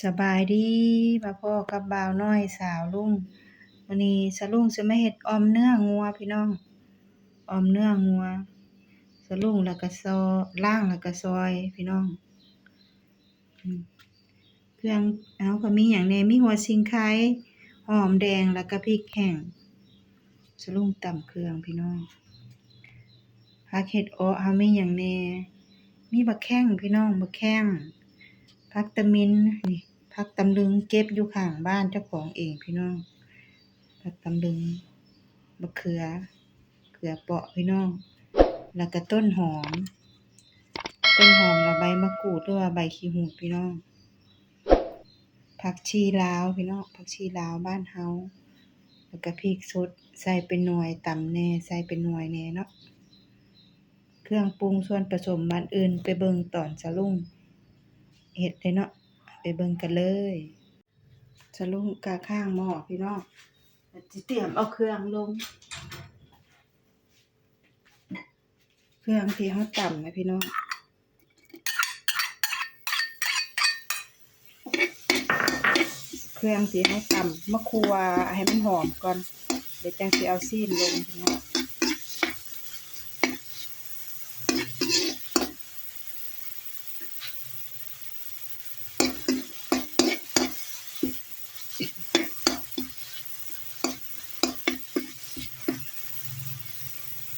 ສະບາຍດີ ມາພໍ້ກັບບ່າວນ້ອຍສາວລຸງ. ມື້ນີ້ສາວລຸງຊິມາເຮັດອ່ອມເນື້ອງົວພີ່ນ້ອງ, ອ່ອມເນື້ອງົວ ສາວລຸງ ແລ້ວກໍຊອ ລ້າງ ແລ້ວກໍຊອຍພີ່ນ້ອງ. ເຄື່ອງເຮົາກໍມີຫຍັງແດ່? ມີຫົວສີໄຄ, ຫອມແດງ ແລ້ວກໍພິກແຫ້ງ. ສາວລຸງຕຳເຄື່ອງພີ່ນ້ອງ. ຜັກເຫັດເອາະເຮົາມີຫຍັງແດ່? ມີບັກແຂ້ງພີ່ນ້ອງ, ບັກແຂ້ງ, ຜັກຕຳເມນ, ນີ້ ຜັກຕຳລຶງ ເກັບຢູ່ຂ້າງບ້ານເຈົ້າຂອງເອງພີ່ນ້ອງ. ຜັກຕຳລຶງ, ບັກເຂືອ, ເຂືອເປາະພີ່ນ້ອງ, ແລ້ວກໍຕົ້ນຫອມ, ຕົ້ນຫອມ ແລ້ວໃບມະກູດ ຫຼືວ່າໃບຂີ້ຫູດພີ່ນ້ອງ. ຜັກຊີລາວພີ່ນ້ອງ, ຜັກຊີລາວບ້ານເຮົາ, ແລ້ວກະພິກສົດ ໃສ່ເປັນໜ່ວຍ, ຕຳແດ່ ໃສ່ເປັນໜ່ວຍແດ່ເນາະ. ເຄື່ອງປຸງສ່ວນປະສົມອັນອື່ນ ໄປເບິ່ງຕອນສາວລຸງເຮັດເລີຍເນາະ, ໄປເບິ່ງກັນເລີຍ. ສາວລຸງກະຂ້າງໝໍ້ພີ່ນ້ອງ, ແລ້ວຊິຕຽມເອົາເຄື່ອງລົງ. ເຄື່ອງທີ່ເຮົາຕຳນະພີ່ນ້ອງ, ເຄື່ອງທີ່ເຮົາຕຳມາຂົ້ວໃຫ້ມັນຫອມກ່ອນ, ແລ້ວຈັ່ງຊິເອົາຊີ້ນລົງພີ່ນ້ອງ.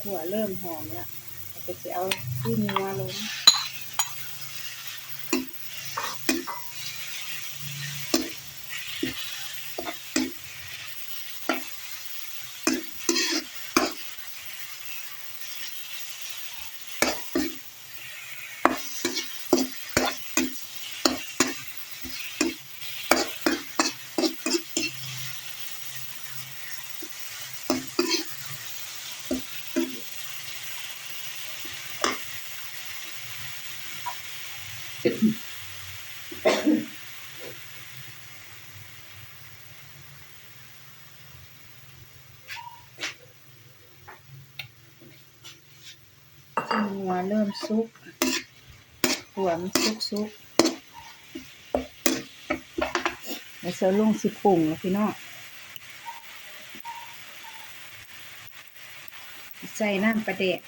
ຂົ້ວເລີ່ມຫອມແລ້ວ ເຮົາກໍຊິເອົາຊີ້ນງົວລົງ. ຊີ້ນງົວເລີ່ມສຸກ, ຂົ້ວມັນສຸກໆ ແລ້ວສາວລຸງຊິປຸງແລ້ວພີ່ນ້ອງ, ໃສ່ນ້ຳປາແດກ,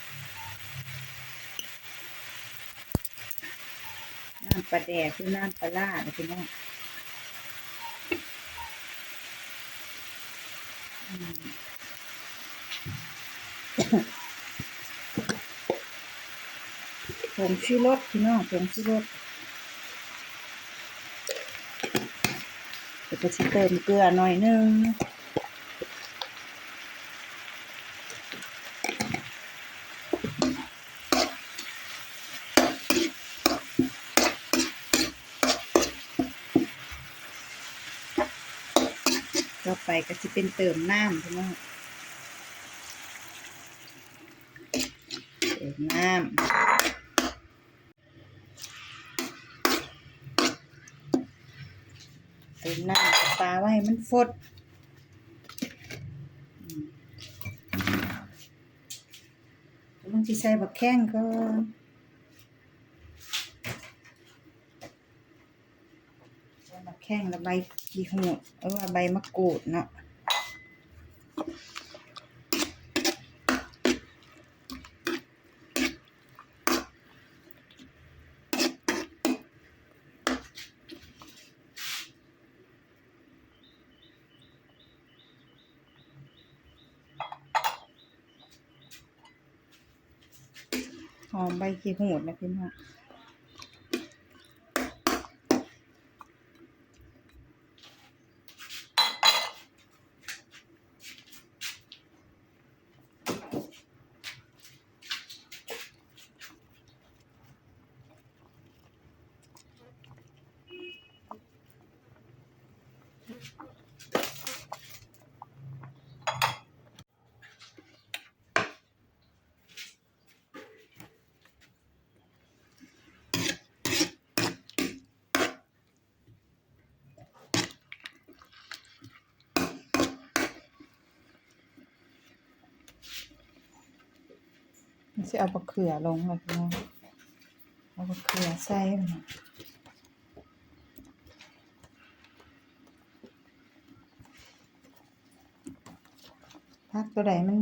ນ້ຳປາແດກ ຫຼື ນ້ຳປາຮ້າເດີພີ່ນ້ອງ. ຜົງຊູລົດພີ່ນ້ອງ, ຜົງຊູລົດ, ແລ້ວກໍຊິເຕີມເກືອໜ້ອຍໜຶ່ງ. ຕໍ່ໄປກໍຊິເປັນເຕີມນ້ຳພີ່ນ້ອງ, ເຕີມນ້ຳ. ເຕີມນ້ຳປາໄວ້ໃຫ້ມັນຟົດ. ອືມ ກຳລັງຊິໃສ່ບັກແຂ້ງກ່ອນ. ໃສ່ບັກແຂ້ງ ແລ້ວໃບຂີ້ຫູດ ຫຼືວ່າໃບມະກູດເນາະ. ຫອມໃບຂີ້ຫູດນະພີ່ນ້ອງ. ຊິເອົາບັກເຂືອລົງແລ້ວພີ່ນ້ອງ, ເອົາບັກເຂືອໃສ່. ຜັກຕົວໃດມັນ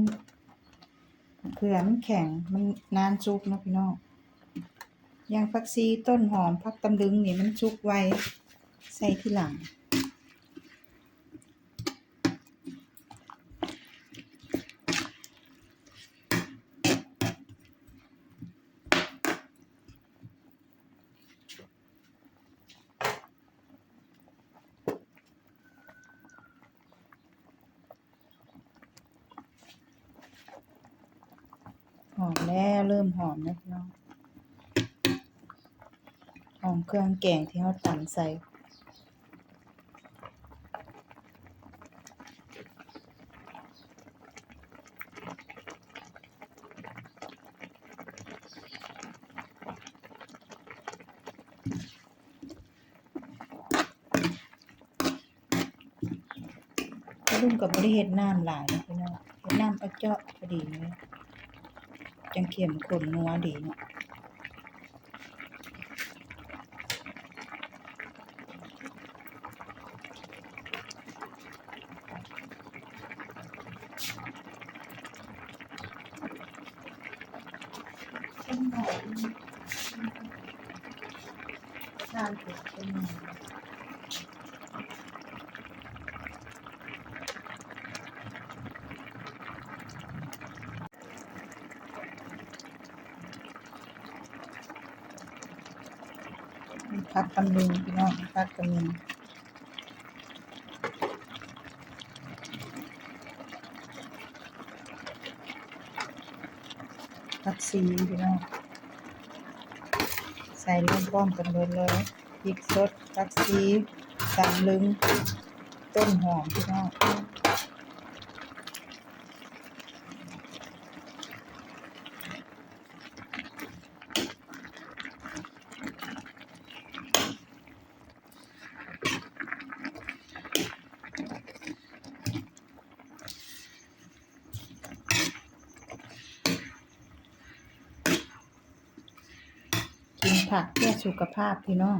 ເຄືອມັນແຂງ ມັນນານສຸກເນາະພີ່ນ້ອງ. ຢ່າງຜັກຊີ ຕົ້ນຫອມ ຜັກຕຳລຶງນີ້ມັນສຸກໄວ ໃສ່ທີຫຼັງ. ຫອມແລ້ວ ເລີ່ມຫອມແລ້ວພີ່ນ້ອງ ຫອມເຄື່ອງແກງທີ່ເຮົາຕຳໃສ່. ລຸງກໍບໍ່ໄດ້ເຮັດນ້ຳຫຼາຍເນາະພີ່ນ້ອງ ເຮັດນ້ຳເອາະເຈາະພໍດີເລີຍ ຈັ່ງເຂັ້ມຂຸ້ນນົວດີເນາະ. ຜັກຕຳລຶງພີ່ນ້ອງ ຜັກຕຳລຶງ ຜັກຊີພີ່ນ້ອງ ໃສ່ລົງພ້ອມກັນເບິດເລີຍ ພິກສົດ ຜັກຊີ ຕຳລຶງ ຕົ້ນຫອມພີ່ນ້ອງ. ກິນຜັກເພື່ອສຸຂະພາບພີ່ນ້ອງ.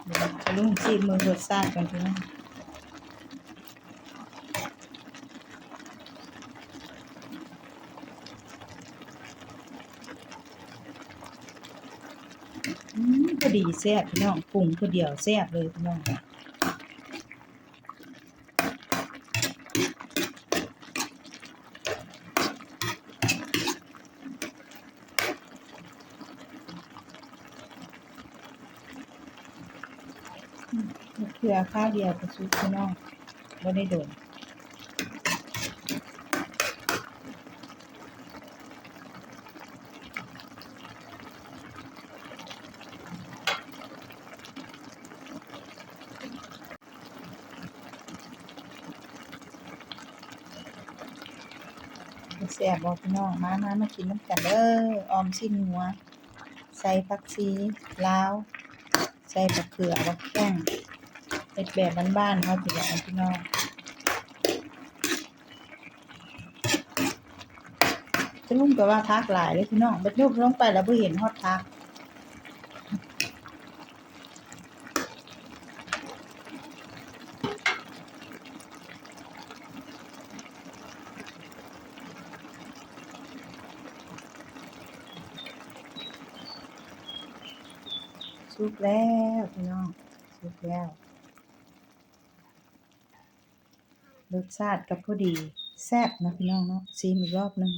ດຽວລຸງຊີມເບິ່ງລົດຊາດກ່ອນພີ່ນ້ອງ. ອືມ ພໍດີແຊບພີ່ນ້ອງ ປຸງຜູ້ດຽວແຊບເລີຍພີ່ນ້ອງ. ເຄືອຄາວດຽວກໍສຸກພີ່ນ້ອງ ບໍ່ໄດ້ດົນ. ແຊບບໍ່ພີ່ນ້ອງ? ມາ ມາ ມາກິນນຳກັນເດີ ອ່ອມຊີ້ນງົວ ໃສ່ຜັກຊີລາວ ໃສ່ບັກເຂືອ ບັກແຂ້ງ ເຮັດແບບບ້ານໆເຮົານີ້ແຫຼະພີ່ນ້ອງ. ຕາລຸງກໍວ່າຜັກຫຼາຍເດ້ພີ່ນ້ອງ ບັດຍົກລົງໄປແລ້ວບໍ່ເຫັນຮອດຜັກ. ສຸກແລ້ວພີ່ນ້ອງ ສຸກແລ້ວ. ລົດຊາດກໍພໍດີ ແຊບນະພີ່ນ້ອງເນາະ ຊີມອີກລອບໜຶ່ງ.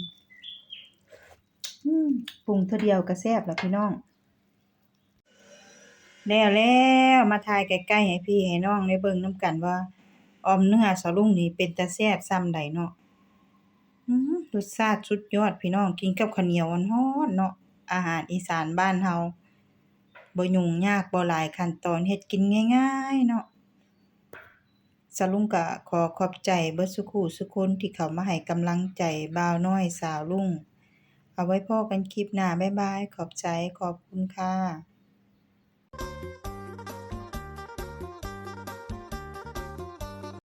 ອືມ ປຸງເທື່ອດຽວກໍແຊບລະພີ່ນ້ອງ. ແລ້ວ ແລ້ວ ມາຖ່າຍໃກ້ໆໃຫ້ພີ່ໃຫ້ນ້ອງໄດ້ເບິ່ງນຳກັນວ່າ ອ່ອມເນື້ອສາວລຸງນີ້ເປັນຕາແຊບສ່ຳໃດເນາະ. ອືມ ລົດຊາດສຸດຍອດພີ່ນ້ອງ ກິນກັບເຂົ້າໜຽວຮ້ອນໆເນາະ ອາຫານອີສານບ້ານເຮົາ ບໍ່ຫຍຸ້ງຍາກ ບໍ່ຫຼາຍຂັ້ນຕອນ ເຮັດກິນງ່າຍໆເນາະ. ສາວລຸງກໍຂໍຂອບໃຈເບິດສຸຄູ່ສຸຄົນທີ່ເຂົ້າມາໃຫ້ກຳລັງໃຈບ່າວນ້ອຍສາວລຸງ ເອົາໄວ້ພໍ້ກັນຄລິບໜ້າ. ບາຍບາຍ. ຂອບໃຈ. ຂອບຄຸນຄ່ະ.